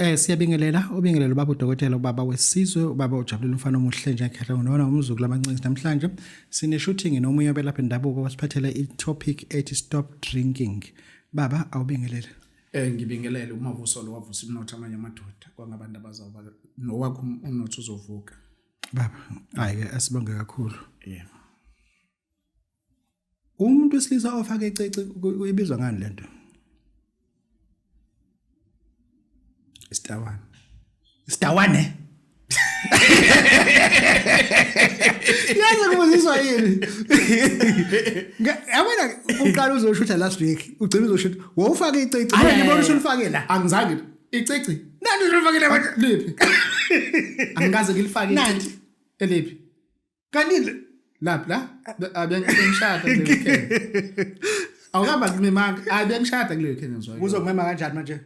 Siyabingelela, ubingelelo baba udokotela, ubaba wesizwe, ubaba ujabulela umfana omuhle nje ekhehla nona umzukulu amancinci. Namhlanje sine shooting nomunye obelapha indabuko wasiphathele i topic ethi stop drinking. Baba awubingelele. Ngibingelele uMavuso lo wavusa umnotho amanye amadoda kwangabantu abazawuba nowakho umnotho uzovuka. Baba, hayi ke asibonge kakhulu. Yeah. Umuntu wesilisa ofake icici ibizwa ngani lento? Isidawane. Isidawane. Yazi kubuziswa yini? Yabona uqala uzoshutha last week, ugcina uzoshutha. Wawufaka icici, manje ngibona usulifake la. Angizange icici. Nani usulifakile manje? Liphi? Angikaze ngilifake icici. Eliphi? Kanti laphi la abengishada kule weekend. Awukaba kumemanga, abengishada kule weekend ngizwa. Uzokumema kanjani manje?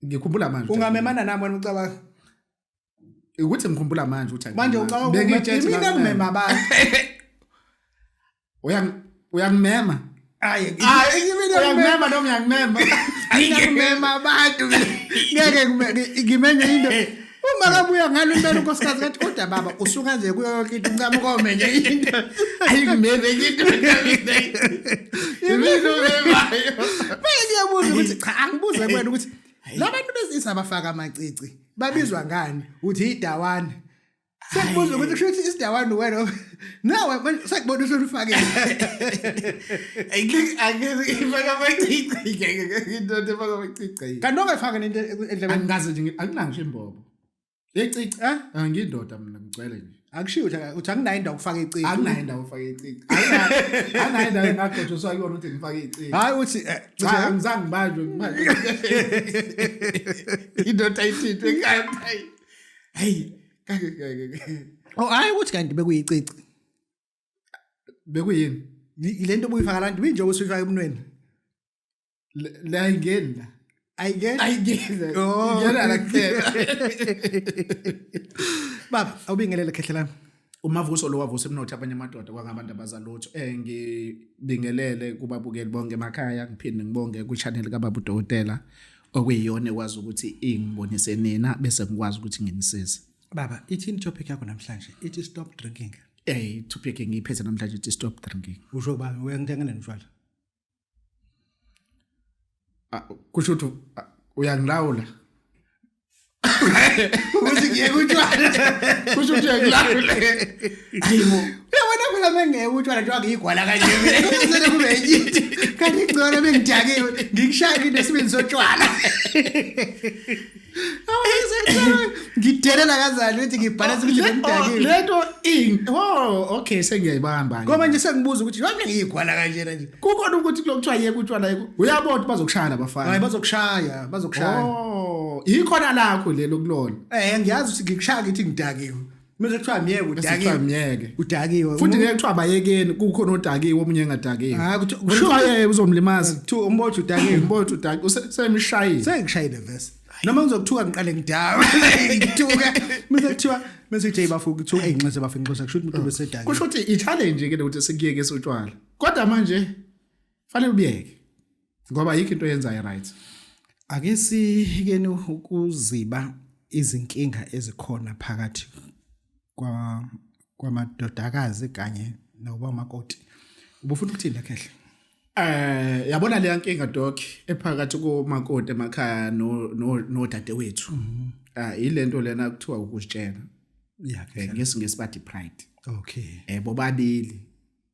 Ngikhumbula manje. Ungamemana nami wena ucabanga? Ukuthi ngikhumbula manje ukuthi manje ucabanga bengitshela mina ngimema abantu. Uyang uyangimema. Hayi, hayi uyangimema noma uyangimema. Ngiyangimema abantu. Ngeke ngimenye into. Uma kabuya ngalo impela unkosikazi kathi kodwa baba usuka nje kuyo yonke into uncama komenye into. Ayingimeme into. Imina omemayo. Manje ngiyabuza ukuthi cha angibuze kuwena ukuthi labantu besilisa abafaka amacici babizwa ngani? Uthi idawane. Sekubuza ukuthi kusho ukuthi isidawani wena nawe manje sekubona usulufakile. Angeke ifaka amacici ngeke into efaka amacici. Kanti ongayifaka nento endlebeni. Angikaze nje anginayo ngisho imbobo. Icici Eh? angiyindoda mina ngigcwele nje. Akushiwo ukuthi uthi anginayo indawo ukufaka icici. Anginayo indawo ufake icici. Anginayo indawo engagqotshwa kuyona ukuthi ngifake icici. Hayi uthi Cha angizange ngibanjwe manje. Indoda ayithintwe ekhaya. Hey, kake kake. Oh hayi ukuthi kanti bekuyicici. Bekuyini? Le nto obuyifaka la nto injengoba usuyifaka emunweni. Le ayingeni la. Ayingeni? Ayingeni. Oh. Ingena la kuphela. Baba, awubingelele khehle lami. Umavuso lo wavusa emnotho abanye amadoda kwangabantu abazalutho. Ngibingelele kubabukeli bonke emakhaya, ngiphinde ngibonge ku channel kaBaba uDokotela okuyiyona ekwazi ukuthi ingibonise nina bese ngikwazi ukuthi nginisize. Baba, ithini topic yakho namhlanje? Ithi stop drinking. Topic engiyiphethe namhlanje ithi stop drinking. Usho baba, uyangithengela notshwala. Kusho ukuthi uyangilawula. Ukuthi ngiyeke utshwala. Kusho ukuthi uyangilawula. Hayibo. Uyabona phela mengeke utshwala njengoba ngiyigwala kanje mina. Kusele kube yinto. Kanti ngcono bengidakiwe ngikushaya into esibini sotshwala. Ngidelela kanjani ukuthi ngibhalise ukuthi bengidakiwe. Lento in oh okay sengiyayibamba. Ngoba nje sengibuza ukuthi njengoba ngiyigwala kanjena nje. Kukhona ukuthi kulokuthiwa yeke utshwala yeke. Uyabona ukuthi bazokushaya labafana. Hayi bazokushaya, bazokushaya. Oh, ikhona lakho lelo kulona. Ngiyazi ukuthi ngikushaya ngithi ngidakiwe. Mase kuthiwa myeke kuthiwa udakiwe. myeke. Udakiwe. Futhi ngeke kuthiwa bayekeni kukhona odakiwe omunye engadakiwe. Hayi kuthiwa yeke uzomlimaza. Kuthiwa umbothi udakiwe. Umbothi udakiwe semshayile. Sengishayile vese. Noma ngizokuthuka ngiqale ngidawe. Ngithuka. Mase kuthiwa mase kuthiwa bafuka kuthiwa eyinxese bafuka inxese kusho ukuthi umuntu besedakiwe. Kusho ukuthi i-challenge ke ukuthi sikuyeke sotshwala. Kodwa manje fanele ubiyeke. Ngoba ayikho into oyenzayo right. Ake sikeni ukuziba izinkinga ezikhona phakathi kwa kwamadodakazi kanye nobamakoti. Ubufuna ukuthini la khehle? Yabona le nkinga doc ephakathi komakoti emakhaya no nodadewethu. Ilento lena kuthiwa ukuzitshela. Yeah, khehle. NgesiNgisi bathi pride. Okay. Bobabili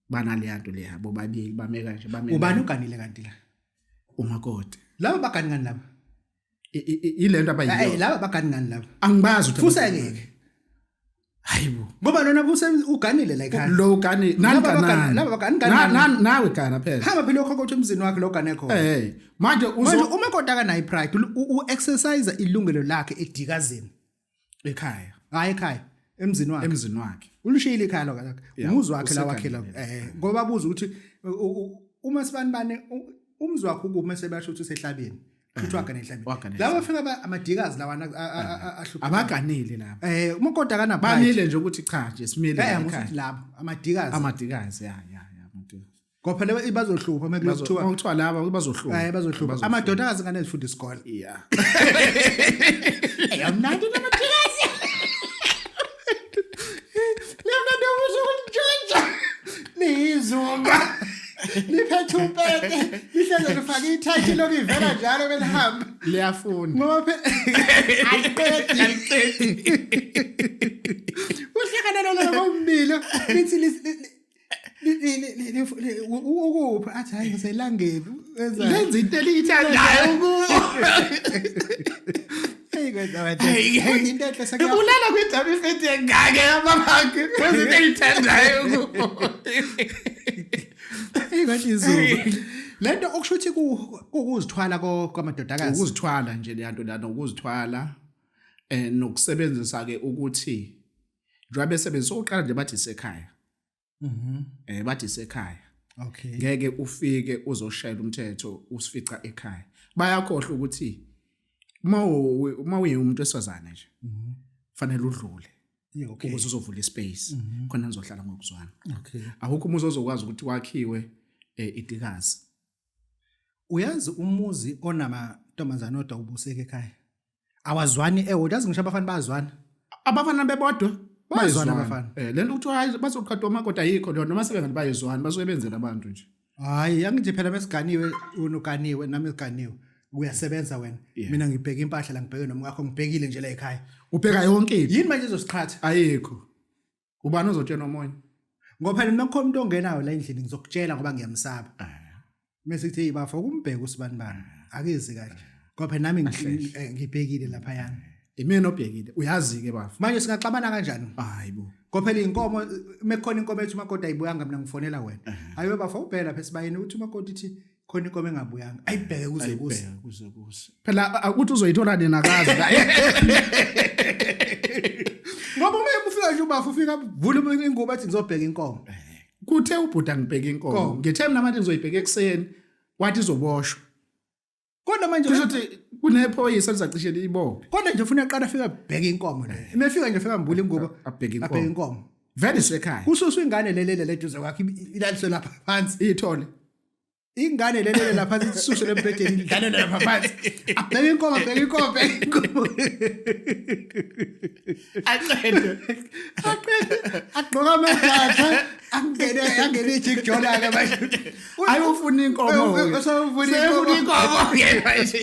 banaleya nto leya bobabili bame kanje bame. Ubani uganile kanti la? Umakoti. Laba bagani ngani laba? Ilento abayiyo. Laba bagani ngani laba? Angibazi ukuthi Fuseke. Hayibo. Ngoba lona buse uganile la ekhaya. Lo ugani nani ganani. Laba bagani ganani. Nawe gana phela. Hamba phela ukhokotha emzini wakhe lo gane khona. Manje uzo manje umakoti akanayo pride u exercise ilungelo lakhe edikazeni. Ekhaya. Hayi ekhaya. Emzini wakhe. Emzini wakhe. Ulishiyile ikhaya lo lakhe. Umuzi wakhe la wakhela. Ngoba buza ukuthi uma sibanibane umzi wakhe ukuma sebasho ukuthi usehlabeni. Futhi wagana ehlabeni. Laba fika amadikazi lawana ahlupha. Abaganile laba. Umakoti akana pride. Bamile nje ukuthi cha nje simile ekhaya. Labo amadikazi. Amadikazi ya ya ya amadikazi. Ngoba phela bazohlupha uma kuthiwa kuthiwa laba bazohlupha. Hayi bazohlupha. Amadodakazi ingane ezifunda isikole. Yeah. Eyamnandi namadodakazi. Liyamnandi ubuso ukuntshontsha. Liyizunga. Liphethe umpete. Lihleze lifake ithathi lokuvela njalo belihamba. Liyafunda. Ngoba phela aliqedi. Aliqedi. Uhlangana nalo ngombilo. Lithi ukuphi athi hayi ngiselangeni lenza into eliyithandayo kubo. Hey kwenza wena into enhle sekuya Ulala kwidaba ifethi engake yababakhe wenza into eliyithandayo kubo. Hey kwathi izulu lento okusho ukuthi ukuzithwala kwamadodakazi ukuzithwala nje le nto lana ukuzithwala nokusebenzisa ke ukuthi njengoba besebenzisa oqala nje bathi isekhaya. Bathi isekhaya. Okay. Ngeke ufike uzoshayela umthetho usifica ekhaya. Bayakhohlwa ukuthi uma uyimuntu wesifazane nje fanele udlule. Okay. Ukuze uzovula ispace khona nizohlala ngokuzwana. Okay. Awukho umuzi ozokwazi ukuthi wakhiwe idikazi. Uyazi umuzi onamantombazana odwa ubuseke ekhaya. Awazwani ewodwa, yazi ngisho abafana bayazwana. Abafana bebodwa bayazwana abafana. Lento kuthiwa hayi bazoqhatha umakoti ayikho leyo noma sebengani bayezwana basuke benzela abantu nje. Hayi angithi phela besiganiwe unoganiwe nami siganiwe. Uyasebenza wena. Mina ngibheka impahla la ngibheke nomkakho ngibhekile nje la ekhaya. Ubheka yonke into. Yini manje ezosiqhatha? Ayikho. Ubani ozotshena omunye? Ngoba phela mina kukhona umuntu ongenayo la endlini ngizokutshela ngoba ngiyamsaba. Mase kuthi hey bafo kumbheka usibani bani. Akezi kahle. Ngoba phela nami ngibhekile lapha yana. Imina obhekile. Uyazi ke bafo. Manje singaxabana kanjani? Hayibo. Ngoba phela inkomo mekukhona inkomo ethi umakoti ayibuyanga mina ngifonela wena. Hayibo bafo ubheka lapha esibayeni uthi umakoti ithi khona inkomo engabuyanga. Ayibheke kuze kuse. Ayibheke kuze kuse. Phela ukuthi uzoyithola nina akazi. Ngoba uma ufika nje ubafo ufika vula ingubo athi ngizobheka inkomo. Kuthe ubhuda ngibheka inkomo. Ngithe mina manje ngizoyibheka ekuseni wathi izoboshwa. Kodwa manje kusho ukuthi kunephoyisa lizacishe liyibophe. Kodwa nje ufuna aqala afika bheka inkomo le. Imefika nje fika mbula ingubo abheka inkomo. Abheka inkomo. Vele isekhaya. Kususwa ingane lelele leduze kwakhe ilaliswe lapha phansi. Iyithole. Ingane lelele lapha isuswe lembhedeni idlalele lapha phansi. Abheka inkomo, abheka inkomo, abheka inkomo. Aqede. Aqede. Agqoka amadlatha angene angene ijikjola ke manje. Ayofuna inkomo. Usefuna inkomo ke manje.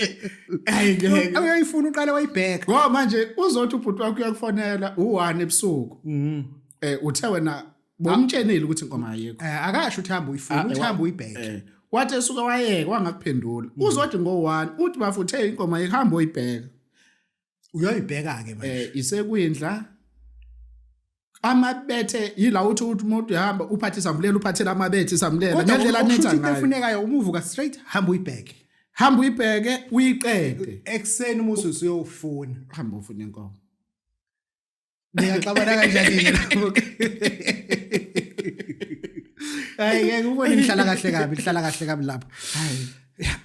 Hayi ngeke. Uyayifuna uqale wayibheka. Ngoba manje uzothi ubhuti wakho uyakufonela u1 ebusuku. Uthe wena bomtshenile ukuthi inkomo ayikho. Akasho uthi hamba uyifuna, uthi hamba uyibheke. Wathi esuka wayeka wangakuphendula. Uzothi ngo1 uthi bafuthe inkomo ayihamba uyibheka. Uyoyibheka ke manje. Isekwindla. Amabethe yila uthi umuntu uyahamba uphathe isambulela uphathela amabethe isambulela ngendlela anetha ngayo. Efunekayo umuvuka straight hamba uyibheke. Hamba uyibheke uyiqede. Ekseni umusu usuyofuna. Hamba ufuna inkomo. Ngiyaxabana kanjani ke lapho? Hayi ngeke ubone ngihlala kahle kabi, ngihlala kahle kabi lapho. Hayi.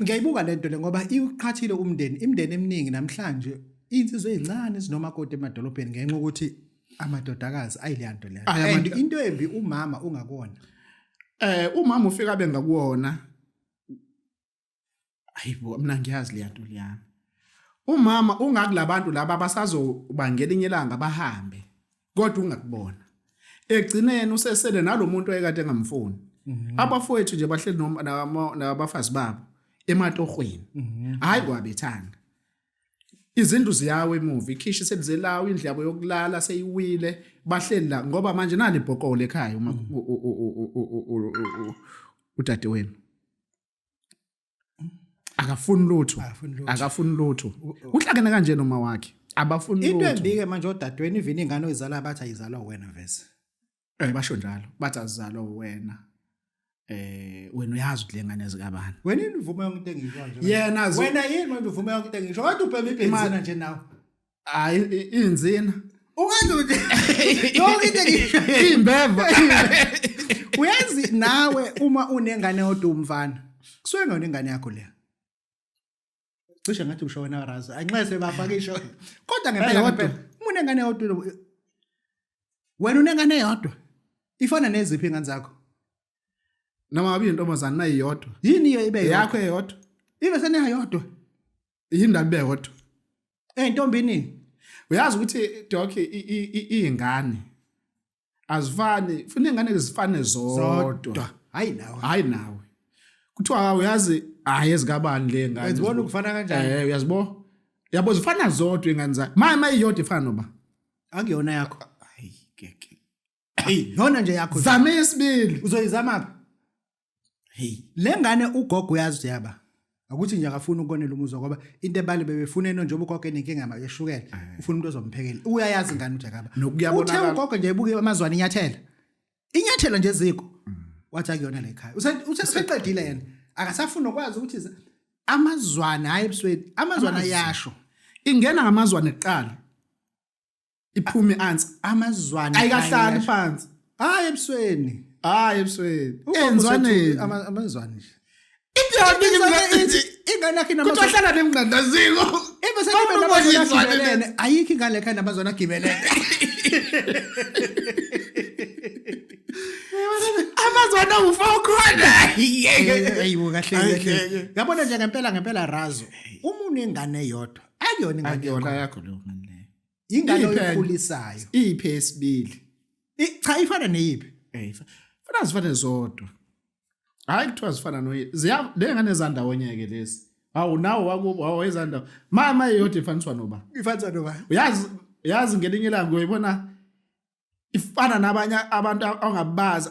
Ngiyayibuka lento le ngoba iqhathile umndeni, imindeni eminingi namhlanje insizwe ezincane zinomakoti emadolobheni ngenxa ukuthi amadodakazi ayileyanto leyo. And into embi umama ungakona. Umama ufika bengakuwona. Hayibo mina ngiyazi leyanto leyana. Umama ungakulabantu laba abasazoba ngelinye ilanga bahambe kodwa ungakubona. Egcineni usesele nalomuntu oyekade engamfuni. Abafowethu nje bahleli nabafazi babo ematohweni. Hayi kwabethanga. Izindlu ziyawa emuva, ikhishi selizelawa, indlu yabo yokulala seyiwile, bahleli la ngoba manje nali ibhokolo ekhaya uma udadewenu. Akafuni lutho. Akafuni lutho. Uhlangene kanje noma wakhe. Abafuni lutho. Into embi ke manje odadewenu even ingane oyizala bathi ayizalwa wena vese. Basho njalo. Bathi azizalwa wena. Wena uyazi ukuthi lengane zikabani. Wena yini uvume yonke into engisho nje? Yena wena yini manje uvume yonke into engisho? Kodwa ubhema ibhenzina nje nawe. Hayi inzina. Ungenza ukuthi yonke into engisho imbeva. Uyazi nawe uma unengane yodwa umfana. Kusuke ngona ingane yakho le. Cishe ngathi usho wena Raza. Anxese bafaka isho. Kodwa ngempela ngempela uma unengane yodwa wena unengane yodwa. Ifana neziphi ingane zakho? Noma ngabe intombazana mayiyodwa. Yini iyo ibe yakho eyodwa? Ibe seneyodwa. Yini ndaba ibe yodwa? Eh ntombini. Uyazi ukuthi doc izingane azifani, funa ingane zifane zodwa. Hayi nawe. Hayi nawe. Kuthiwa uyazi hayi ezikabani le ngane. Uyazibona ukufana kanjani? Eh uyazibona. Yabo zifana zodwa ingane zakhe. Mama iyodwa ifana noba. Akuyona yakho. Hayi keke. Hey, yona nje yakho. Zama isibili. Uzoyizama phi? Hey. Le ngane ugogo uyazi yaba. Akuthi nje akafuni ukonela umuzwa ngoba into ebale bebefuna eno njengoba ugogo enenkinga yeshukela ufuna umuntu ozomphekela. Uyayazi ingane ukuthi akaba. Nokuyabonakala. Uthe ugogo nje ebuke amazwane inyathela. Inyathela nje eziko. Wathi akuyona le ekhaya. Uthe useqedile yena. Akasafuni nokwazi ukuthi amazwane hayi ebusweni, amazwane ayasho. Ingena ngamazwane kuqala. Iphume answer. Amazwane ayikahlali phansi. Hayi ebusweni. Hayi ebusweni. Enzwaneni. Amazwane nje. Ingane yakhe namazwane. Kuthiwa hlala nemngqandaziko. Ebese nibe namazwane agibelene. Ayikho ingane ekhaya namazwane agibelene. Amazwane awufa khona. Ayibo kahle kahle. Yabona nje ngempela ngempela Razo. Uma unengane eyodwa, akuyona ingane yakho. Akuyona yakho leyo ngane leyo. Ingane oyikhulisayo. Iphi esibili? Cha ifana neyiphi? Eh, fana zifane zodwa. Hayi kuthiwa zifana noyi. Ziya le ngane zandawonye ke lezi. Hawu nawo wakubo hawu ezandawo. Mama eyodwa ifaniswa noba. Ifaniswa noba. Uyazi yazi ngelinye ilanga uyibona ifana nabanye abantu ongabazi.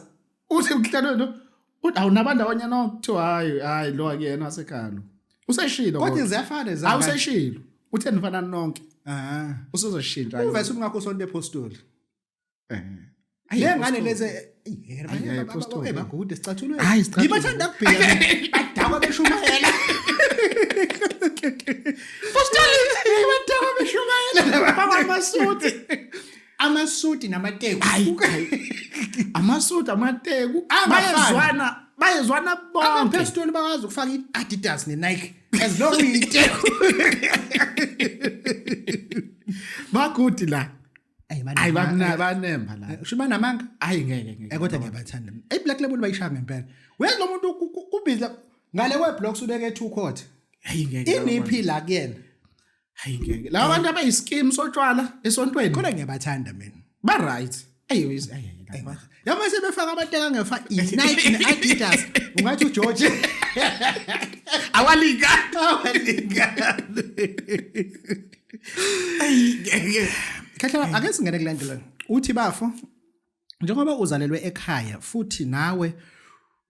Uthi kuhlelwe lo uthi awunabandawonye no kuthiwa hayi hayi lo akuyena wasekhaya lo. Useshilo. Kodwa ziyafana zangane. Awuseshilo. Uthe nifana nonke. Ah. Usuzoshintsha. Uvese umngakho usonto epostoli. Eh. Le ngane lezi eh bagude sicathulwe. Ngibathanda kubheka. Badakwa beshumayela. Postoli badakwa beshumayela. Bafaka amasuti. Amasuti namateku. Amasuti amateku bayezwana bayezwana bonke. Abapostoli bakwazi ukufaka iAdidas neNike as long uyiteku. Bagudi la. Ayi bamna banemba la. Usho banamanga? Ayi ngeke ngeke. Eh kodwa ngiyabathanda. I Black Label bayishaya ngempela. Uyazi lo muntu kubhizi ngale kwe blocks ubeke two court. Ayi ngeke. Iniphi la kuyena? Ayi ngeke. Laba bantu abayischeme sotshwala esontweni. Kodwa ngiyabathanda mina. Ba right. Ayi ayi. Yabo sebefaka amateka ngefa i-Nike ne-Adidas. Ungathi uGeorge. Awalingani. Awalingani. Ayi ngeke. Khehla ake singene kule nto le. Uthi bafo njengoba uzalelwe ekhaya futhi nawe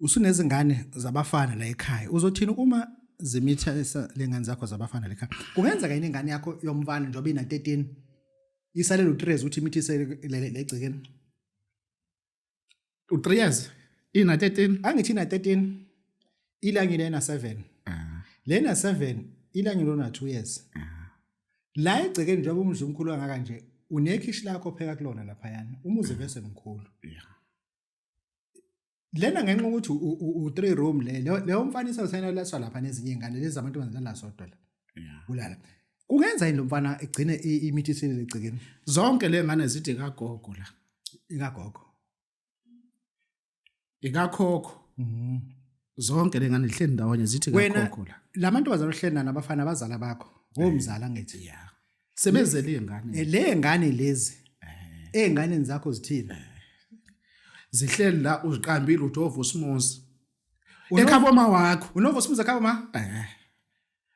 usunezingane zabafana la ekhaya uzothini uma zimitha lengane zakho zabafana la ekhaya kungenzeka yini ingane yakho yomfana njengoba ina 13 isalele u3 years uthi imithise le egcekeni u3 years ina 13 angithi ina 13 ilangile ena 7 ah lena 7 ilangile ona 2 years ah la egcekeni njengoba umuzi omkhulu kangaka nje unekhishi lakho opheka kulona laphayana umuzi vese mkhulu yeah lena ngenxa ukuthi u-three room le leyo mfana isawuthena laswa lapha nezinye iy'ngane lezi zamantombazane lala sodwa la yeah ulala kungenza yini lo mfana egcine imithi isilele egcekeni zonke le ngane zithi kagogo la ikagogo ikakhokho zonke le ngane zihleli ndawonye zithi Wena- kakhokho la la mantombazane ohleli nabo abafana abazala bakho ngomzala ngithi yeah sebenzele iy'ngane Eh, le ngane lezi ey'nganeni zakho zithini zihleli la uziqambile uthi ovusimuzi ekhabo ma wakho unovusimuzi ekhabo ma eh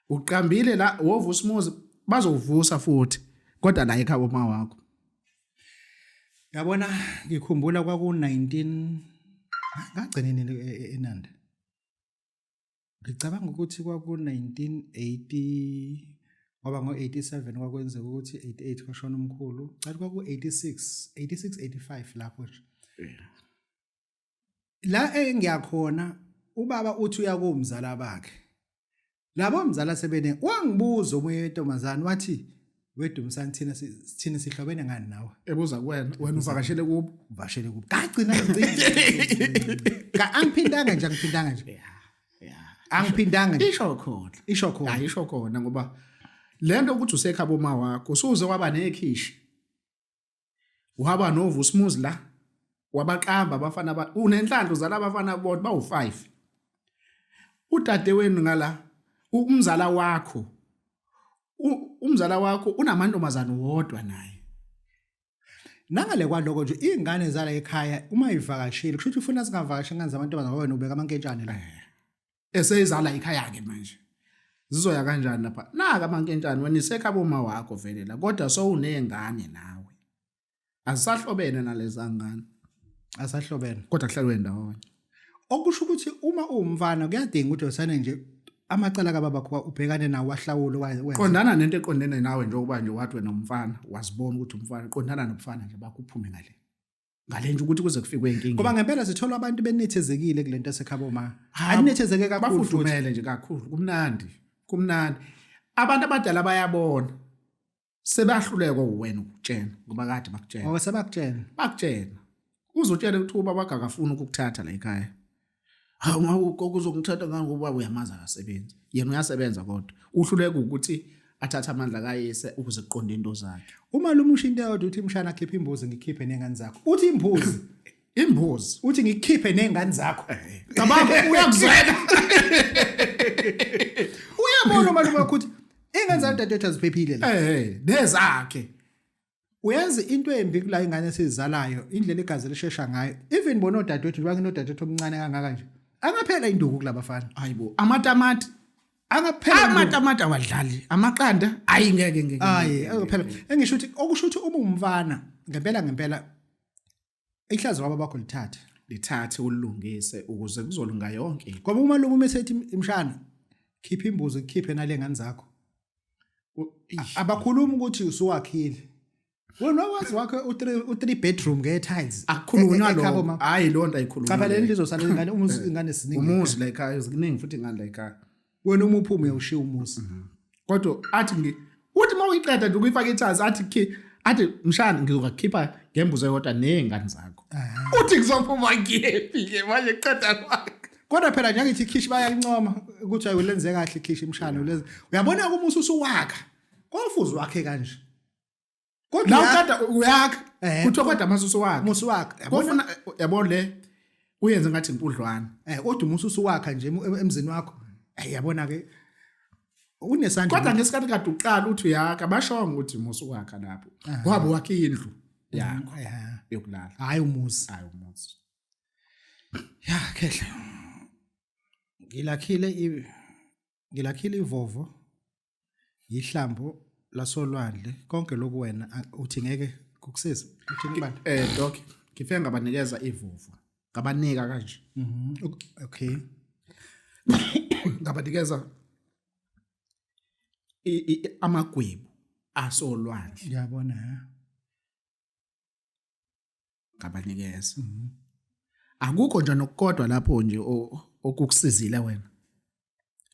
uqambile la wovusimuzi bazovusa futhi kodwa la ekhabo ma wakho yabona ngikhumbula kwaku 19 ngagcina nini eNanda Ngicabanga ukuthi kwaku-1980 ngoba ngo-87 kwakwenzeka ukuthi 88 kwashona umkhulu cha kwaku-86 86 85 lapho nje la engiyakhona ubaba uthi uya komzala bakhe labo mzala sebene wangibuza omunye wentombazane wathi wedumisani thina thina sihlobene ngani nawe ebuza kuwena wena uvakashele kubo uvakashele kubo ngagcina ngicina angiphindanga nje angiphindanga nje yeah angiphindanga nje isho khona isho khona hayi isho khona ngoba lento ukuthi usekhabo ma wakho usuze waba nekhishi uhaba novusimuzi la Wabaqamba abafana ba unenhlanhla uzala abafana bodwa bawu5. Udadewenu ngala umzala wakho umzala wakho unamantombazane wodwa naye. Nangale kwaloko nje izingane zala ekhaya uma ivakashile kusho ukuthi ufuna singavakashi ingane zamantombazane ngoba wena ubeka amankentshane la. Eh. Eseyizala ikhaya ke manje. Zizoya kanjani lapha? Naka amankentshane wena isekhabo uma wakho vele la kodwa sowunezingane nawe. Azisahlobene naleza ngane. Asahlobene. Kodwa kuhlalwe ndawonye. Okusho ukuthi uma uwumfana kuyadinga ukuthi usane nje amacala kababa kho ubhekane nawo wahlawule wenze. Qondana nento eqondene nawe njengoba nje wathi wena umfana wazibona ukuthi umfana qondana nobufana nje bakho uphume ngale. Ngale nje ukuthi kuze kufikwe inkinga. Ngoba ngempela sithola abantu benethezekile kulento esekhabo ma. Akunethezeke kakhulu futhi. Bafudumele nje kakhulu kumnandi. Kumnandi. Abantu abadala bayabona. Sebahluleka uwena ukutshena ngoba kade bakutshena. Ngoba sebakutshena. Bakutshena. Uzotshela ukuthi ubaba wakho akafuni ukukuthatha la ekhaya. Hawu ugogo uzongithatha ngani ngoba uyamazi akasebenzi. Yena uyasebenza kodwa uhluleka ukuthi athathe amandla kayise ukuze kuqonde into zakhe. Uma lo musho into eyodwa uthi mshana khipha imbuzi ngikhiphe nengane zakho. Uthi imbuzi. Imbuzi. Uthi ngikhiphe nengane zakho. Eh, cabanga uyakuzwela. Uyabona umalume wakho ukuthi ingane zakho dadewethu aziphephile la. Eh, nezakhe. Uyazi into embi kula ingane esizalayo indlela igazi lishesha ngayo. Even bona odadewethu njengoba nginodadewethu omncane kangaka nje. Angaphela induku kulabafana. Hayibo, amatamati Angaphela amatamati awadlali, amaqanda ayi ngeke ngeke. Hayi, angaphela. Engisho ukuthi okusho ukuthi uma umfana ngempela ngempela ihlazo kwaba bakho lithathe lithathe ulungise ukuze kuzolunga yonke into ngoba umalume uma esethi imshana khipha imbuzi khiphe nale ngane zakho abakhulumi ukuthi usuwakhile wena wazi wakhe u3 bedroom nge tiles akukhulunywa e, e, lo hayi lo nto ayikhulunywa cha phela lendlu izosala ingane umuzi eh, ingane siningi umuzi la ekhaya ziningi futhi ingane la ekhaya wena uma uphuma uyawushiya umuzi mhm. kodwa athi ngi uthi uma uyiqeda nje ukuyifaka ithazi athi khi athi mshana ngizokukhipha ngembuzo eyodwa nezingane zakho ah. uthi ngizophuma ngiyephi ke manje qeda kwakhe kodwa phela nje ngithi khishi bayakuncoma ukuthi ayilenze kahle khishi mshana ulenze uyabona uma usuwakha kofuzi wakhe kanje kodwa la uqeda uyakha eh. kuthiwa kodwa amasusu wakhe musu wakhe kofuna yabo le uyenze ngathi inkudlwana eh kodwa umususu wakha nje emzini wakho eh yabona ke unesandla kodwa ngesikhathi kade uqala uthi uyakha bashonga ukuthi musu wakha lapho ngoba wakhe indlu yakho yokulala hayi umuzi hayi umuzi ya khehle ngilakhile ngilakhile ivovo yihlambo lasolwandle konke lokhu wena uthi ngeke kukusiza uthini bani eh doc ngifike ngabanikeza ivuvu ngabanika kanje mhm okay ngabanikeza amagwebu asolwandle ngiyabona ha ngabanikeza mhm. akukho nje nokukodwa lapho nje okukusizile wena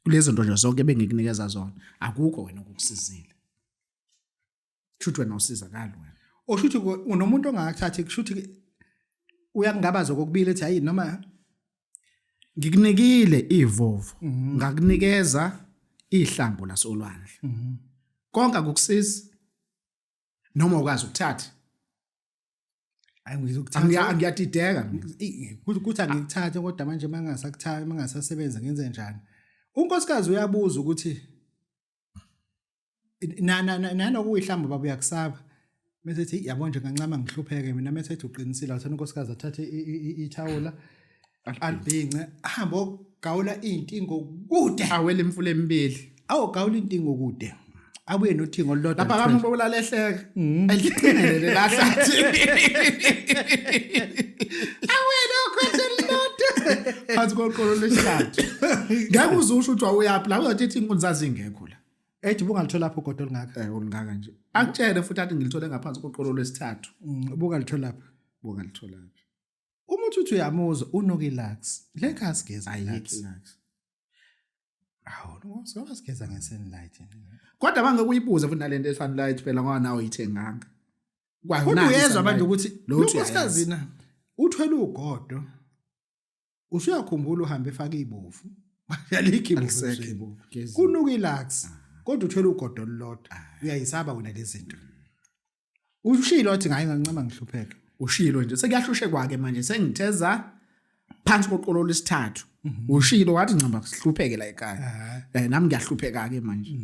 kulezi zinto nje zonke bengikunikeza zona akukho wena okukusizile kushuthi wena usizakali wena oshuthi unomuntu ongakuthathi kushuthi uyakungabaza kokubili ethi hayi noma ngikunikile ivovo mhm. ngakunikeza ihlambo lasolwandle mhm. konke akukusizi noma ukwazi ukuthatha hayi ngizokuthatha ngiyadideka ukuthi angikuthathe kodwa manje mangasakuthatha mangasasebenza ngenze njani unkosikazi uyabuza ukuthi nanokuyihlamba baba uyakusaba bese ethi yabo nje ngancama ngihlupheke mina bese ethi uqinisile athana unkosikazi athathe ithawula alibhince ahambe ogawula intingo kude awele imfula emibili awogawula intingo kude abuye nothingo olulodwa lapha kami ubulala ehleka mm. eliqinele lelahlathi awele okhothe lilodwa phansi koqolo lesihlathi ngeke uze usho ukuthi wawuyaphi la uzothi ithi inkunzi zazingekho la ethi ubungalithola lapho ugodo olungaka eh olungaka nje akutshele futhi athi ngilithole ngaphansi koqolo lwesithathu mm, ubungalithola lapho ubungalithola uma uthi uthi uyamuzwa unuka ilux le kasigeza ayikho ilux awu ngoba sigeza nge-sunlight kodwa bange kuyibuze futhi nalento ye-sunlight phela ngoba nawe uyithenganga kodwa uyezwa manje ukuthi lo nkosikazi na uthwele ugodo usuyakhumbula uhambe efaka ibovu alikho ibovu kunuka ilux kodwa uthwele ugodo olulodwa uyayisaba wena lezi zinto ushilo wathi ngaye ngancama ngihlupheke. Ushilo nje sekuyahlushekwa ke manje, sengitheza phansi koqolo lesithathu. Ushilo wathi ncamba sihlupheke la ekhaya, nami ngiyahlupheka ke manje.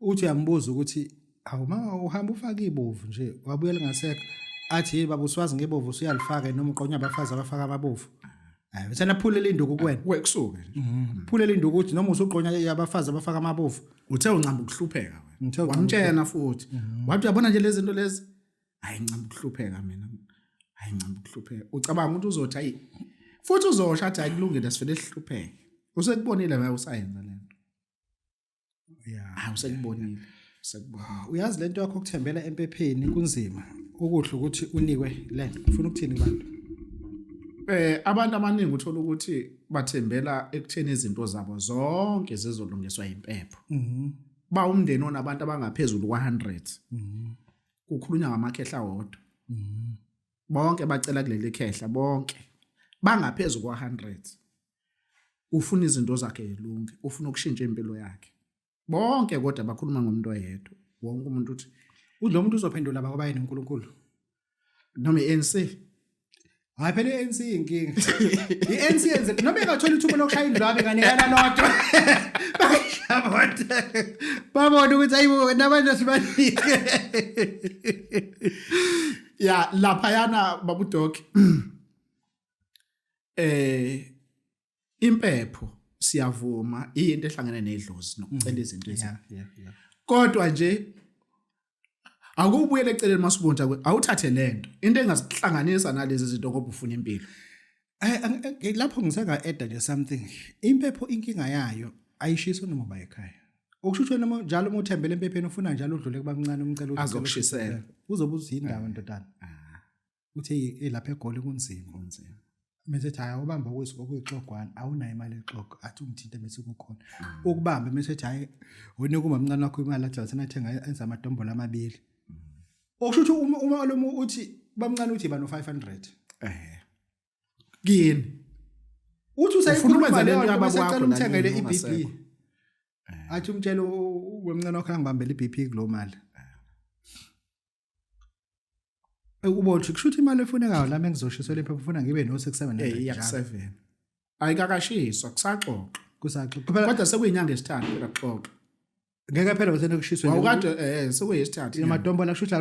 Uthi uyambuza ukuthi awu ma uhamba ufaka ibovu nje, wabuyela ngasekho athi hey baba, uswazi ngebovu usuyalifaka noma uqonya abafazi abafaka amabovu. Hayi, bese naphulela induku kuwena. Wekusuke nje. Phulela induku ukuthi noma usuqonya abafazi abafaka amabovu. Uthe uncamba ukuhlupheka Ngithe wena. uncamba. Wamtshena futhi wathi uyabona nje lezi zinto lezi, hayi ncamba ukuhlupheka mina, hayi ncamba ukuhlupheka. Ucabanga ukuthi uzothi hayi, futhi uzosho athi hayi kulungile, sivele sihlupheke. Usekubonile wena usayenza lento. Hayi, usekubonile, usekubonile. Uyazi lento yakho ukuthembela empepheni kunzima. Okuhle ukuthi unikwe lento. Ufuna ukuthini kubantu? Abantu abaningi uthola ukuthi bathembela ekutheni izinto zabo zonke zizolungiswa impepho. Ba umndeni onabantu abangaphezulu kwa-100. Kukhulunywa ngamakhehla wodwa. Bonke bacela kuleli khehla, bonke bangaphezulu kwa-100. Ufuna izinto zakhe zilunge, ufuna ukushintsha impilo yakhe. Bonke kodwa bakhuluma ngomuntu oyedwa. Wonke umuntu uthi Lo muntu uzophendula baba yena uNkulunkulu. Noma i-ANC. Hayi phela i-ANC inkinga. I-ANC yenze noma ingathola ithuba lokushaya indlwabe kanikana lodwa. Bayabona. Babona ukuthi ayibo nabantu sibanike. Ya, lapha yana babu Doc, impepho siyavuma into ehlangene nedlozi nokucela izinto ezi. Kodwa nje akubuyele eceleni masubonta, awuthathe lento into engazihlanganisa nalezi zinto ngoba ufuna impilo. Lapho ngisenga add nje something. Impepho inkinga yayo ayishiswa noma ba ekhaya. Okusho ukuthi noma njalo uma uthembele empepheni ufuna njalo udlule kubamncane umcela ukuthi Azokushisela. Uzobe uzindaba ndodana. Uthi elapha eGoli kunzima. Kunzima. Mase ethi hayi ubamba okuyixogwana, awunayo imali exogo, athi ungithinte bese kukhona. Ukubambe mase ethi hayi unika umamncane wakho imali, athi asenathenga enza amadombolo amabili. Okusho ukuthi uma lo uthi bamncane uthi ba no 500. Kini. Uthi Ufuna usayikhuluma ukwenza leyo lento nto yababa bese wakho ecela umthengele nalini i-BP. ungasekho. Athi umtshele wemncane wakho angibambele i-BP kulo mali. Ubo uthi kusho ukuthi imali efunekayo lami engizoshiselwa impepho ufuna ngibe no 6 700. Iya ku 7. Ayikakashiswa, kusaxoxa. Kusaxoxa. Phela Kodwa sekuyinyanga esithathu phela kuxoxa. Ngeke phela bese kushiswe. Wawukade sekuyisithathu. Amadombola kusho ukuthi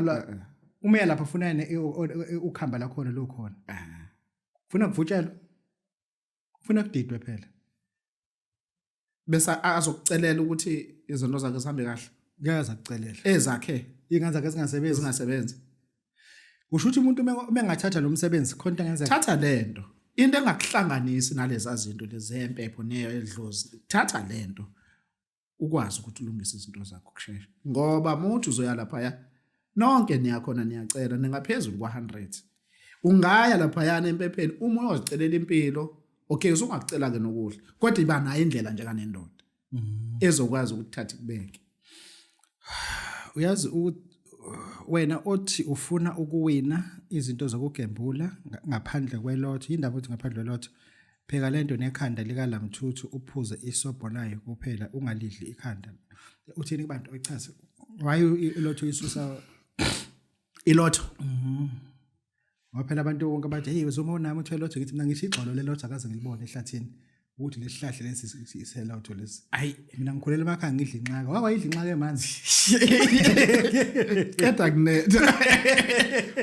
uma uya lapha ufuna ukhamba la khona lo khona. Ufuna kuvutshelwa. Ufuna kudidwe phela. Bese azokucelela ukuthi izinto zakhe zihambe kahle. Ngeke azakucelela. Ezakhe. Ingane zakhe zingasebenzi. Zingasebenzi. Kusho ukuthi umuntu uma engathatha lo msebenzi khona into engenzeka. Thatha lento. Into engakuhlanganisi nalezi zinto lezi empepho neyedlozi. Thatha lento. Ukwazi ukuthi ulungise izinto zakho kushesha. Ngoba umuntu uzoya lapha nonke niyakhona niyacela ningaphezulu kwa-100. Ungaya laphayana empepheni uma uyozicelela impilo, okay, usungakucela ke nokudla, kodwa iba nayo indlela nje kanendoda ezokwazi ukuthatha ikubeke. Uyazi wena othi ufuna ukuwina izinto zokugembula ngaphandle kwelotho, indaba uthi ngaphandle kwelotho, pheka lento nekhanda likaLamthuthu uphuze isobho layo kuphela, ungalidli ikhanda. Uthini kubantu? Ochaze why ilotho isusa Ilotho. Ngoba phela abantu bonke bathi hey uzuma unami uthe lotho, ngithi mina ngisho igxolo lelotho akaze ngilibone ehlathini ukuthi lesihlahla lesi iselotho lesi. Ayi mina ngikhulela emakhaya ngidla inxaka. Wake wayidla inxaka emanzi? Qeda kunetha.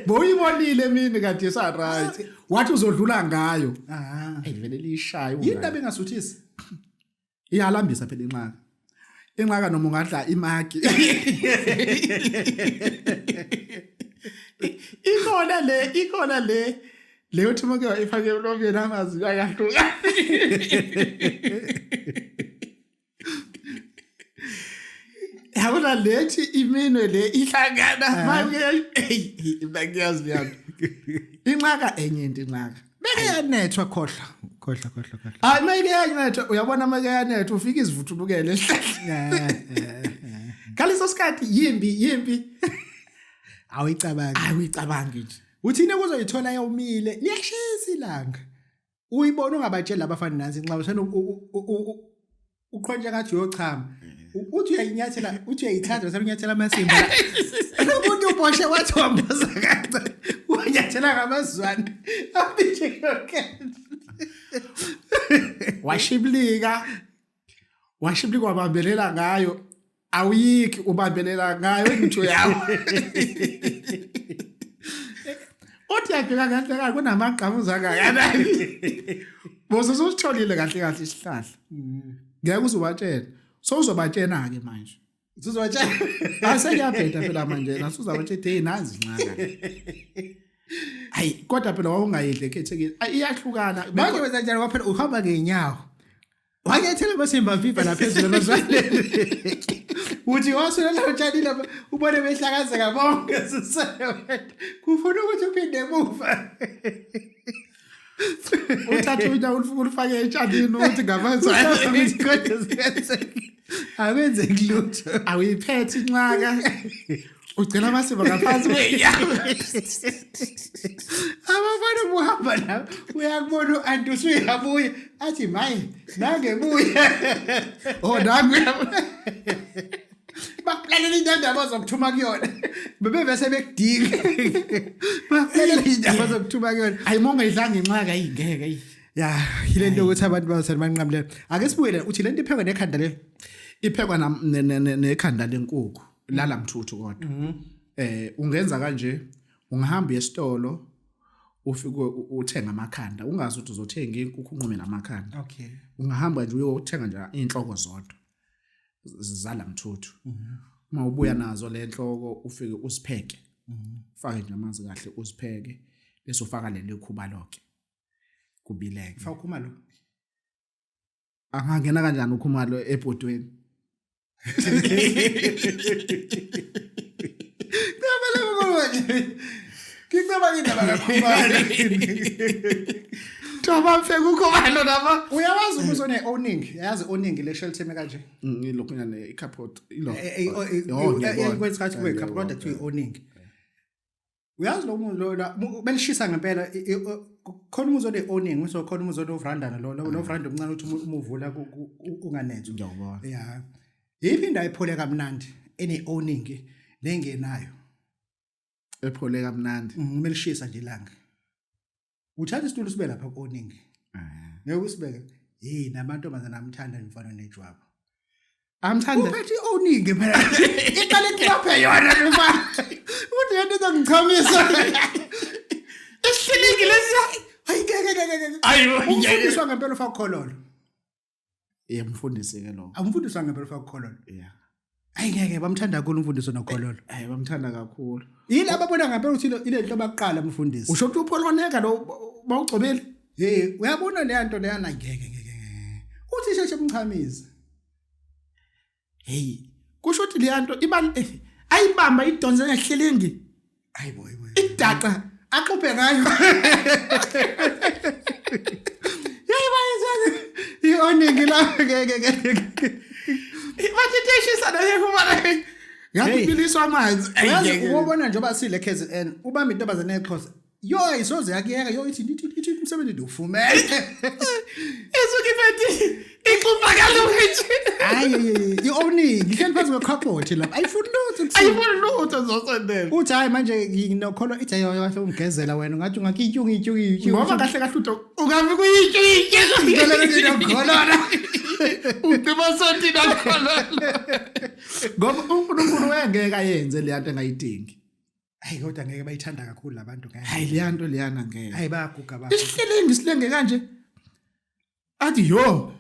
Boyibonile mina kade sa right. Wathi uzodlula ngayo. Hey vele lishaya. Yini indaba engasuthisi? Iyalambisa phela inxaka. Inxaka noma ungadla imagi. Ikhona le, ikhona le. Leyo thi make ifake emlomeni amazwi ayahluka. Yabona lethi iminwe le ihlangana manje, hey mina ngiyazi yami. Inxaka enye into inxaka. Beke yanethwa, khohlwa. Khohlwa, khohlwa, khohlwa. Hayi mayike yanethwa, uyabona mayike yanethwa ufika izivuthulukele esihlahleni. Ngaleso sikhathi yimbi yimbi. Awuyicabangi. Awuyicabangi nje. Uthini kuzoyithola yomile, liyashisa ilanga. Uyibona ungabatsheli abafana nansi inxaba sena uqhontsha ngathi uyochama. Uthi uyayinyathela, uthi uyayithatha bese unyathela amasimba. Umuntu uboshe wathi wamboza kancane. Unyathela ngamazwane abishe yonke. Washiblika. Washiblika wabambelela ngayo. Awuyiki ubambelela ngayo imitho yawo. Uthi yabheka kahle kahle kunamagqamuza angakanani. Bose usutholile kahle kahle isihlahla. Ngeke uzobatshela. So uzobatshena ke manje. Uzobatshela. Asekuyabheda phela manje la usuzobatshela hey nanzi inxaka. Hayi kodwa phela wawungayidle ekhethekile. Iyahlukana. Manje wenza njani ngoba phela uhamba ngenyawo. Wanyethela basimba viva la phezulu emazwaneni. Uthi wasula la utshani lapha ubone behlakazeka bonke sisele. Kufuna ukuthi uphinde emuva. Uthathe unyawo ulifake etshanini ukuthi ngamazwane. Akwenzeki lutho. Awuyiphethe inxaka. Ugcina amasiba ngaphansi kwey'nyawo. Abafana buhamba la uyakubona u-anti usuyabuya athi maye nangebuya. Oh nangu Bakulalela into abazokuthuma kuyona. Bebevese bekudinga. Bakulalela into abazokuthuma kuyona. Hayi uma ungayidlanga inxaka ayingeke ayi. Ya, yile nto ukuthi abantu bazosele banqamule. Ake sibuyele uthi lento iphekwa nekhanda le. Iphekwa nekhanda lenkukhu lala mthuthu kodwa. Mhm. Eh ungenza kanje ungahamba esitolo ufike uthenga amakhanda ungazi ukuthi uzothenga inkukhu unqume namakhanda. Okay. Ungahamba nje uyothenga nje inhloko zodwa zala mthuthu. Mhm. Uma ubuya nazo le nhloko ufike usipheke. Mhm. Ufake nje amanzi kahle usipheke bese ufaka leli khuba loke. Kubileke. Faka ukhumalo. Angangena kanjani ukhumalo ebhodweni? Ngiyabala manje. Ngicabanga indaba kakhumalo. Thoba mfeka ukhumalo lapha. Uyawazi umuzi one owning, yazi owning le shelter eme kanje. Ngilokhu nyane icarport ilo. Kwesikhathi kube carport kodwa kuthiwa i-owning. Uyazi lo muntu lo belishisa ngempela khona umuzi one owning uso khona umuzi one veranda lo lo veranda omncane uthi uma uvula unganethwa. Ngiyawubona. Yeah. Yiphi indawo ephole kamnandi ene owning nengenayo? Ephole kamnandi. Melishisa nje ilanga. Uthatha isitulo sibe lapha ku-owning. Ngeke usibeke. Hey namantombazana amthanda mfana nejwabu. Amthanda. Uphethe i-owning phela. Iqale kuqaphe yona mfana. Uthi yento izongichamisa. Isihlilingi lesi. Hayi ngeke ngeke ngeke. Ayibo Umfundiswa ngempela ufaka ukhololo. Yeah mfundisi ke lo. Umfundiswa ngempela ufaka ukhololo. Yeah. Hayi ngeke bamthanda kakhulu umfundisi nokhololo. Hayi bamthanda kakhulu. Yini ababona ngempela ukuthi ile nto bakuqala umfundisi. Usho ukuthi upholoneka lo bawugcobile? Hey uyabona le nto leyana ngeke ngeke ngeke. Uthi sheshe umchamise. Hey kusho ukuthi le nto iba ayibamba idonse ngehlilingi. Hayi boy boy. Idaqa axubhe ngayo. Yayi bayizani. I-oningi la ngeke ngeke. Bathi teshisa naye kuma. Ngathi biliswa amanzi. Yazi ubona njengoba sile KZN ubamba intombazane exhosa yo ayisoze yakuyeka yo ithi ithi ithi umsebenzi ndiwufumene isuke iphethe ixuba kalokhu nje hayi i-owning ihleli phezu kwekhaphothi lapha ayifuni lutho ayifuni lutho zosendela uthi hayi manje nginokholwa ithi ayo kahle ungigezela wena ungathi ungakityunga ityunga ngoba kahle kahle uthi ungafi kuyityunga nokholona ugcima sothi nokholona ngoba uNkulunkulu wayengeke ayenze le nto engayidingi Hayi kodwa ngeke bayithanda kakhulu labantu ngeke. Hayi leya nto leyana ngeke. Hayi bayaguga ba. Isihlelengi silenge kanje. Athi yo.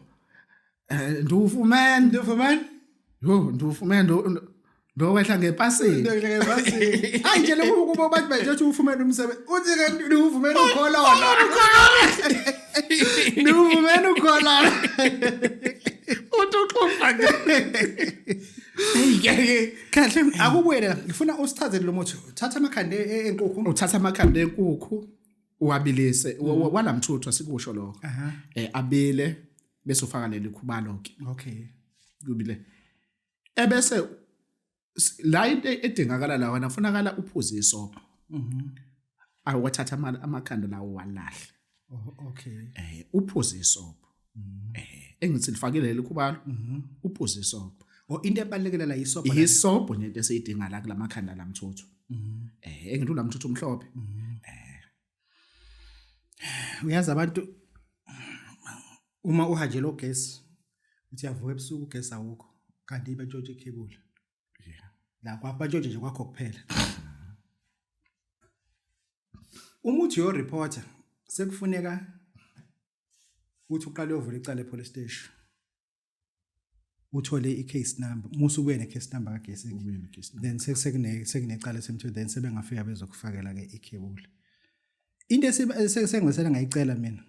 Eh ndufumene, ndufumene. Yo ndufumene ndowehla ngepasini. Ndowehla ngepasini. Hayi nje lokhu kubo bathi bathi uthi ufumene umsebenzi. Uthi ke ndufumene ukhololo. Ndufumene ukhololo. Uthi uxoxa ke. Hey ngeke. Kahle akubuyele la ngifuna usichazele lo muthi. Thatha amakhanda enkukhu. Uthatha amakhanda enkukhu uwabilise walamthuthu asikusho lokho. Eh abile bese ufaka leli khubalo ke. Okay. Kubile. Ebese la into edingakala la wena funakala uphuze isobho. Mhm. Awathatha amakhanda lawo walahle. Oh, okay. Eh uphuze isobho. Mm. Eh engithi lifakile leli khubalo. Mhm. Uphuze isobho. Oh into ebalekile la isobho. Isobho nje into esiyidinga la kulamakhanda lamthuthu. Mhm. Eh engithi ulamthuthu umhlophe. Mhm. Uyazi abantu uma uhanjelwa ugesi uthi uyavuka ebusuku ugesi awukho kanti bentshontsha ikhebula. Yeah. La kwabantshontshe nje kwakho kuphela. Uma uthi uyoreporta sekufuneka ukuthi uqale uyovula icala epolice station. Uthole i-case number, musu ubuye ne-case number kagesi. Ubuye ne-case number. Then sekunecala esemthethweni then sebengafika bezokufakela ke ikhebula. Into esengisele ngayicela mina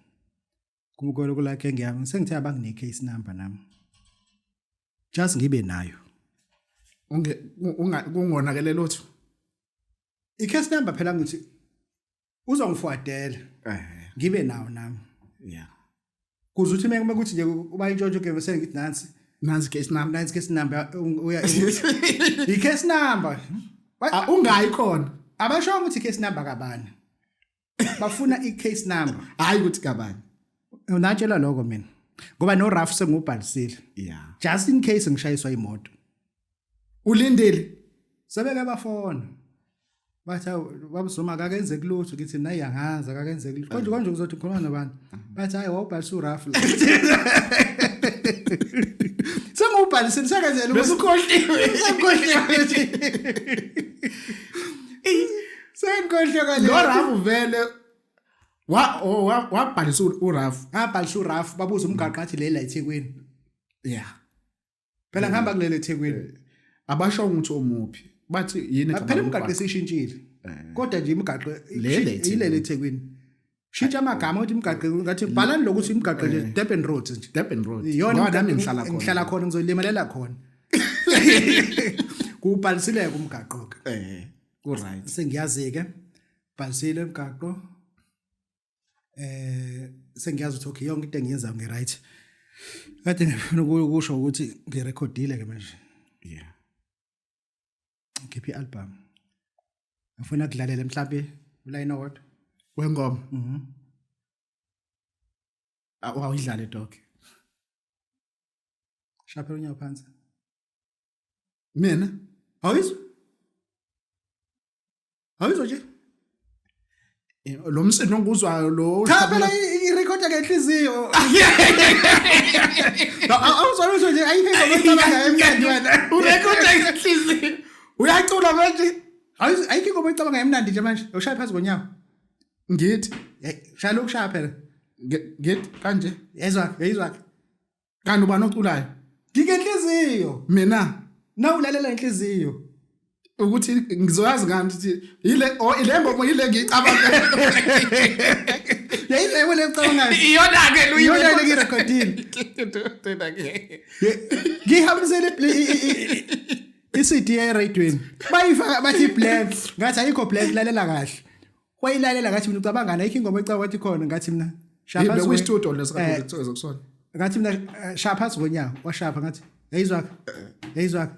kumkolo kula genge yami sengithe abanginike case number nami. Just ngibe nayo. Unge unga kungonakele lutho. I-case number phela ngithi uzongifuadela. Eh. Ngibe nawo nami. Yeah. Kuze uthi uma kuthi nje uba intshontsho ke bese ngithi nansi Nansi case number. Nansi case number uya i case number. Ah, ungayi khona. Abashongo ukuthi case number kabani. Bafuna i case number. Hayi ukuthi kabani. Unatshela lokho mina. Ngoba no RAF sengubhalisile. Yeah. Just in case ngishayiswa imoto. Ulindile. Sebeke bafona. Bathi babuzuma akakenzeki lutho ngithi nayi angazi akakenzeki lutho. Konje konje uzothi ukhuluma nobani? Bathi hayi wawubhalisa uRAF la. Sengubhalisile sekenzela Bese ukhohliwe. Sengikhohliwe. Sengikhohliwe kale. Lo RAF vele wa wabhalisa uRAF. Ngabhalisa uRAF babuza umgaqo athi le la eThekwini. Yeah. Phela ngihamba kulele eThekwini. Abasho ukuthi omuphi. Bathi yini igama Phela imigaqo esishintshile. Kodwa nje imigaqo ilele eThekwini. Shintsha amagama ukuthi imigaqo ngathi bhalani lokuthi imigaqo nje Durban Road nje. Durban Road. Iyona Ngoba nami ngihlala khona. Ngihlala khona ngizolimelela khona. Kubhalisile umgaqo ke. Ku right. Sengiyazi ke. Bhalisile umgaqo. Sengiyazi ukuthi okay yonke into engiyenzayo ngi right. Kade ngifuna ukusho ukuthi ngirekhodile ke manje. Yeah. Ngikhiphe i-album. Ngifuna kudlalela mhlawumbe ulayini owodwa. Wengoma. Mhm. Awuyidlale dog. Shaphela unyawo phansi. Mina Awuyizwa? Awuyizwa nje? Lo msindo onguzwayo lo Cha phela irekhoda ngenhliziyo. Awuzwa lutho nje ayikho ingoma oyicabangayo emnandi wena. Urekhoda ngenhliziyo. Uyacula manje. Ayikho ingoma oyicabangayo emnandi nje manje. Ushaya phansi ngonyawo. Ngithi Shaya lokushaya phela. Ngithi kanje. Yezwa, yezwa. Kanti ubani oculayo? Ngingenhliziyo. Mina Na ulalela inhliziyo. Ukuthi ngizoyazi ngani ukuthi ile oh ile ngoma ile ngiyicabanga. Yayile wena ecabangayo. Iyona ke lo Iyona le ngirekhodile. Ngihambisele i-CD eradweni. Bayifaka bathi black. Ngathi ayikho black lalela kahle. Wayilalela ngathi mina ucabangani ayikho ingoma ecabanga wathi khona ngathi mina shaya phansi. Kwi studio lesikhathi kusona. Ngathi mina shaya phansi ngonyawo washaya ngathi yayizwa yayizwa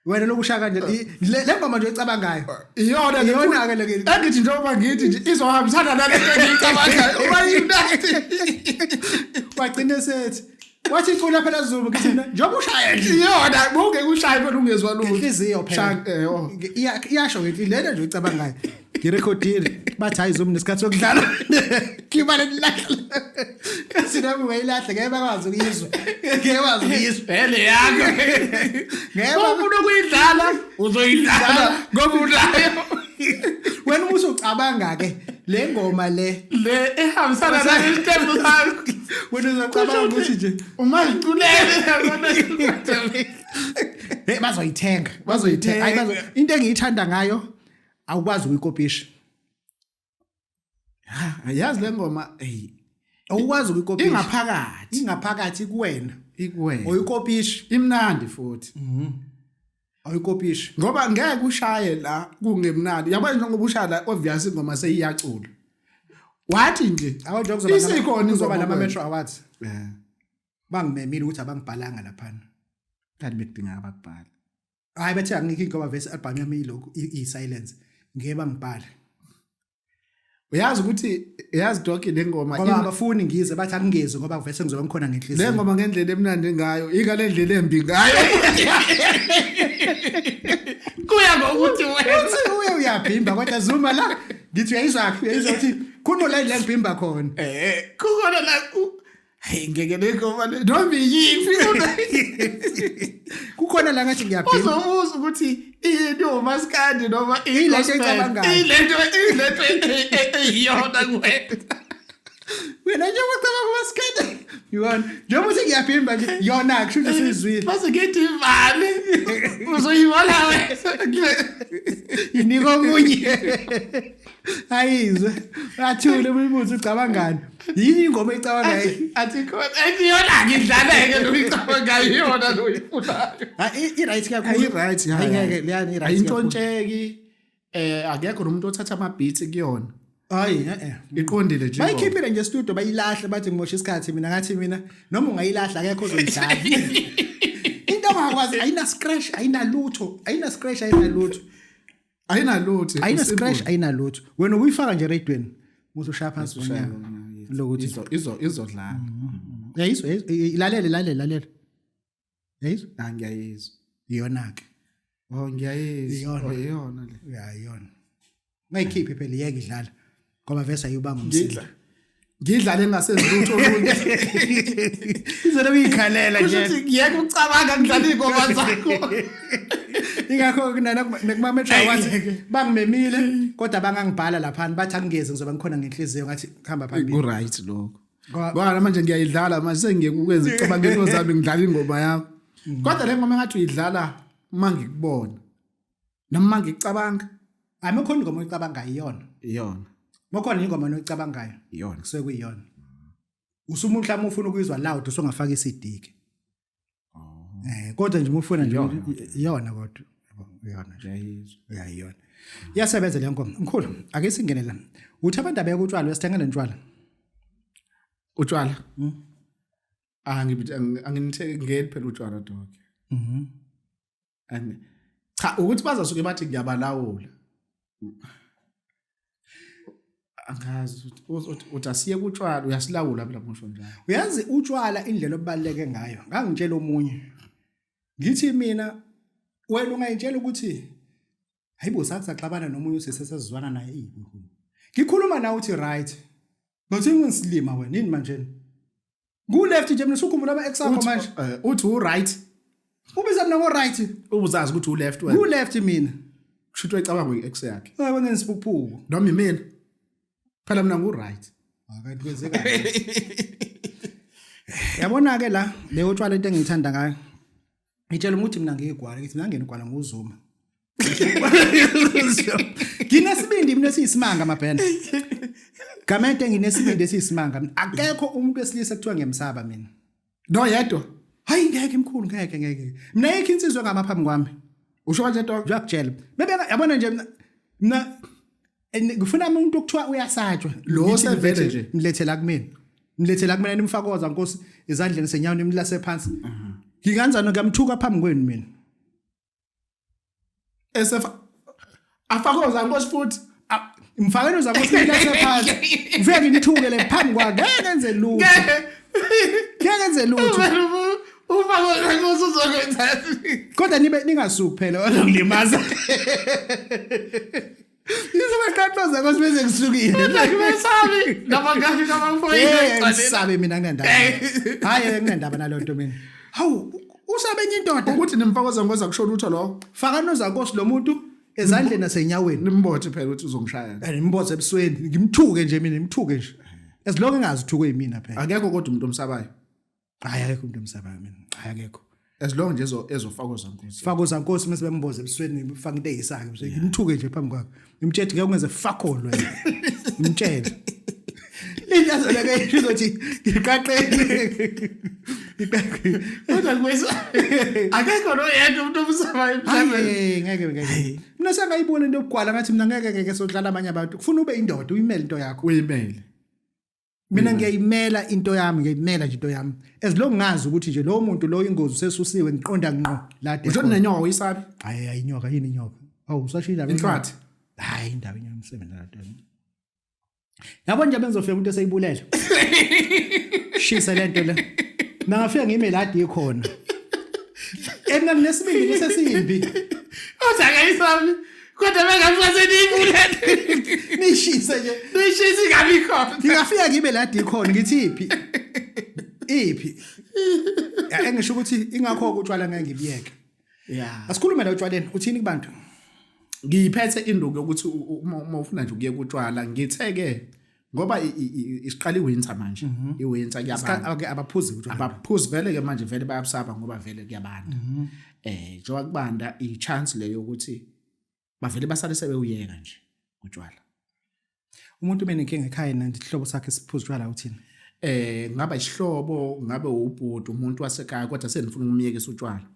wena lokushaya kanje le ngoma nje oyicabangayo iyona iyona ke le engithi njengoba ngithi nje izohambisana nalento engiyicabangayo uma imnandi wagcina sethi wathi icula phela Zulu ngithi mina njengoba ushaya nje iyona bungeke ushaye phela ungezwa lutho inhliziyo phela oh. Iyasho ngenhliziyo lena nje uyicabangayo ngirekhodile bathi hayi Zulu nesikhathi sokudlala ngibale nilahla kasi nami ungayilahla ngeke bakwazi ukuyizwa ngeke bakwazi ukuyizwa vele yakho ngeke ufuna ukuyidlala uzoyidlala ngoba unayo wena uma usucabanga ke le ngoma le le ehambisana nalesi tempo sakho wena uzocabanga ukuthi nje uma ziculele hey bazoyithenga bazoyithenga hayi bazo into engiyithanda ngayo awukwazi ukuyikopisha Yazi le ngoma hey awukwazi ukuyikopisha ingaphakathi ingaphakathi kuwena ikuwena uyikopisha imnandi futhi awuyikopishi ngoba ngeke ushaye la kungemnandi yabo njengoba ushaya la obvious ingoma seyiyacula wathi nje awu nje isikhona kuzoba nama Metro Awards eh bangimemile ukuthi abangibhalanga laphana kanti bekudingeka bakubhala hayi bethe angikho ingoba vese album yami ilokhu i silence ngeke bangibhale Uyazi ukuthi yazi dog le ngoma ngoba abafuni ngize bathi angingezi ngoba vese ngizobe ngikhona ngenhliziyo le ngoma ngendlela emnandi ngayo ingale ndlela embi ngayo kuya ngokuthi wena uye uyabhimba kodwa Zuma la ngithi uyayizwa uyayizwa ukuthi Khona la la ngibhimba khona. Kukhona la hayi ngeke le ngoma le noma iyiphi Kukhona la ngathi ngiyabhimba. Uzobuza ukuthi yini umaskandi noma Yilento oyicabangayo. Ilento eyiyona kuwena. Wena nje ucabanga umaskandi. Yona njengoba uthi ngiyabhimba nje yona kusho ukuthi usuyizwile. Mase ngithi ivale. Uzoyivala wena. Inika omunye. Ayizwe. Athule umbuzo ucabangani. Yini ingoma eyicabangayo? Athi khona athi yona ngidlaleke lo icabangayo iyona lo ifunayo. Hayi i-right kakhulu. Ayi-right Hayi ngeke leyani i-right. Ayintshontsheki. Akekho nomuntu othatha ama beats kuyona. Hayi eh. Iqondile nje. Bayikhiphile nje studio bayilahle bathi ngimosha isikhathi mina ngathi mina noma ungayilahla akekho ozoyidlala. Into ongakwazi ayina scratch ayinalutho ayina scratch ayinalutho. Ayinalutho. Ayina scratch ayinalutho. Wena ubuyifaka nje radioweni musu ushaya phansi ngonyawo. Lokuthi izo izodlala. Yayizwa ilalele ilalele lalela. Yayizwa? Ah ngiyayizwa. Iyona ke. Oh ngiyayizwa. Iyona. Oh iyona le. Ya iyona. Ngayikhiphi phela iyeke idlala. Ngoba vese ayubanga umsindo. Ngidla. Ngidlale ngasezilutho olunye. Izobe uyikhalela Kusho nje. ukuthi ngiyeke ukucabanga ngidlala iy'ngoma zakho. Ingakho nakuma Metro Awards bangimemile kodwa bangangibhala laphana bathi angingezi ngizoba ngikhona ngenhliziyo ngathi hamba phambili. Ku-right lokho. Ngoba Ngoba manje ngiyayidlala manje sengiyeke ukwenza icabanga into zami ngidlala ingoma yami. Kodwa le ngoma engathi uyidlala uma ngikubona. Noma uma ngicabanga hayi khona ingoma oyicabangayo iyona. iyona. Mokhona ingoma oyicabangayo Iyona. kusuke kuyiyona. Usumuntu mhlawumbe ufuna ukuyizwa loud usungafaka iCD ke. Kodwa nje uma ufuna nje Iyona. iyona kodwa. Yabo, Iyona nje. Ngiyayizwa. Uyayiyona. Iyasebenza le nkomo. Mkhulu, ake singene la. Uthi abantu abeke utshwala uyasithengela ntshwala. Utshwala? Anginithengeli phela utshwala dog. Mhm. And cha ukuthi bazasuke bathi ngiyabalawula. Angazi ukuthi uthi asiye kutshwala uyasilawula phela ngisho njalo. Uyazi utshwala indlela obaluleke ngayo. Ngangitshela omunye. Ngithi mina wena ungayitshela ukuthi hayibo sathi saxabana nomunye usese sesizwana naye iyibuhlungu. Ngikhuluma nawe uthi right. Ngathi ngisilima wena yini manje? Ku left nje mina usukhumbula ama ex akho manje. Uthi u right. Ubiza mina ngo right. Ubuzazi ukuthi u left wena. Ku left mina. Kusho ukuthi uyicabanga i-ex yakhe. Hayi wena ngisiphuku. Noma imina. Phela mina ngu right. Akathi kwenzekani. Yabona ke la leyo tshwala into engiyithanda ngayo. Ngitshela ukuthi mina ngiyigwala ngithi mina ngene igwala nguzuma. Nginesibindi mina esiyisimanga mabhena. Gamente nginesibindi esiyisimanga. Akekho umuntu wesilisa kuthiwa ngiyamsaba mina. No yedwa. Hayi ngeke mkhulu ngeke ngeke. Mina yikho insizwa ngama phambi kwami. Usho kanje dog. Ngiyakutshela. Bebe yabona nje mina ngifuna umuntu okuthiwa uyasatshwa. Lo Ngithi sevele nje. Mlethela kumina. Mlethela kumina nimfakoza Nkosi ezandleni senyawo nimlase phansi. Nginganzani ngiyamthuka phambi kwenu mina. Esefa afakoza Nkosi futhi. Mfakeni uZankosi nimlase phansi. Ngifike ngimthuke le phambi kwakhe. Ngeke enze lutho. Ngeke enze lutho. Ufakoza Nkosi uzokwenzani? Kodwa nibe ningasuki phela bazongilimaza. Izobaqaqoza Nkosi bese kusukile. Ngimesabi nabangaki Eh, ngisabe mina nginendaba. Hayi nginendaba nalonto mina. Hawu usabe enye indoda. Ukuthi nimfakoza Nkosi akusho lutho lo. Fakani uZankosi lo muntu ezandleni nasenyaweni. Nimbothe phela ukuthi uzongishaya. Ngimboze ebusweni, ngimthuke nje mina, ngimthuke nje. As long engazi uthukwe yimina phela. Akekho kodwa umuntu omsabayo. Hayi akekho umuntu omsabayo mina. Hayi akekho. As long nje ezofakoza Nkosi. Faka uZankosi mase bemboze ebusweni, befaka into eyisaka ebusweni. Ngimthuke nje phambi kwakhe. Ngimtshele ngeke ungenze fuck all wena. Ngimtshele. Into azoleke isho uzothi ngiqaqele. Ngiqaqele. Kodwa kwesa akekho noyedwa umuntu omsabayo emhlabeni. Hayi ngeke ngeke. Mina sengayibona into yokugwala ngathi mina ngeke ngeke sodlala abanye abantu. Kufuna ube indoda uyimele into yakho. Uyimele. Mina ngiyayimela into yami, ngiyayimela nje into yami. As long ngazi ukuthi nje lo muntu lo ingozi usesusiwe ngiqonda ngqo la Usho nenyoka uyisabi? Hayi hayi inyoka yini inyoka? Awu usasho indaba Inhlwathi. Hayi indaba inyoka umsebenzi la nto. Yabo nje benzofika umuntu eseyibulele. Shisa lento le. Nangafika ngime la ikhona. Mina nginesibindi lesesimbi. Uthi akayisabi. Kodwa bengahlase niyivulele. Nishise nje. Nishise ingabi khona. Ngingafika ngibe la ikhona ngithi iphi? Iphi? Engisho ukuthi ingakho utshwala ngeke ngibiyeke. Yeah. Asikhulume la utshwaleni, uthini kubantu? Ngiyiphethe induku yokuthi uma ufuna nje ukuyeka utshwala, ngithe ke ngoba isiqala iwinter manje. Iwinter kuyabanda. Okay, abaphuzi utshwala. Abaphuzi vele ke manje, vele bayabusaba ngoba vele kuyabanda. Njengoba kubanda, i chance leyo ukuthi bavele basale sebewuyeka nje utshwala. Umuntu benenkinga ekhaya nandihlobo sakhe siphuza utshwala, uthini? Ngaba isihlobo, ngabe ubhuti, umuntu wasekhaya, kodwa senifuna ukumyekisa utshwala.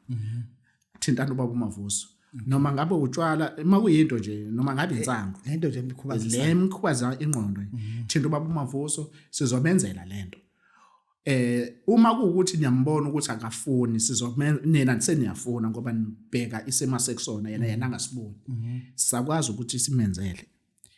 Thintana ubaba uMavuso. Noma ngabe utshwala, uma kuyinto nje, noma ngabe insangu. Lento nje imikhubazisa. Le mkhubaza ingqondo. Thinta ubaba uMavuso, sizomenzela lento. Uma kuwukuthi niyambona ukuthi akafuni, sizomenza nina seniyafuna ngoba nibheka isimo sekusona, yena angasiboni. Sakwazi ukuthi simenzele.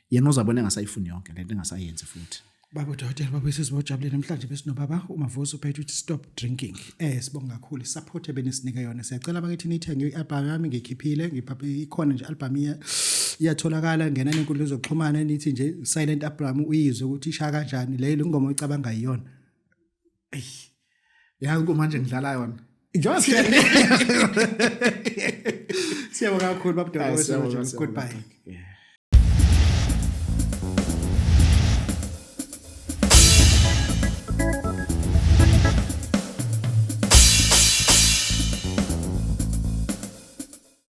Yena uzabona engasayifuni yonke lento, engasayenzi futhi. Baba udokotela, baba sizibojabulile namhlanje besinobaba uMavuso uphethe ukuthi stop drinking. Sibonga kakhulu support ebenisinika yona. Siyacela bakithi nithenge i-album yami, ngikhiphile, ngiphaphe ikhona nje album iya iyatholakala, ngena nenkundla zokuxhumana nithi nje Silent Abraham uyizwe ukuthi ishaya kanjani le ngoma oyicabanga yiyona. Yazi kumanje ngidlala yona. Njengoba siyabonga kakhulu baba udokotela. Goodbye. Yeah.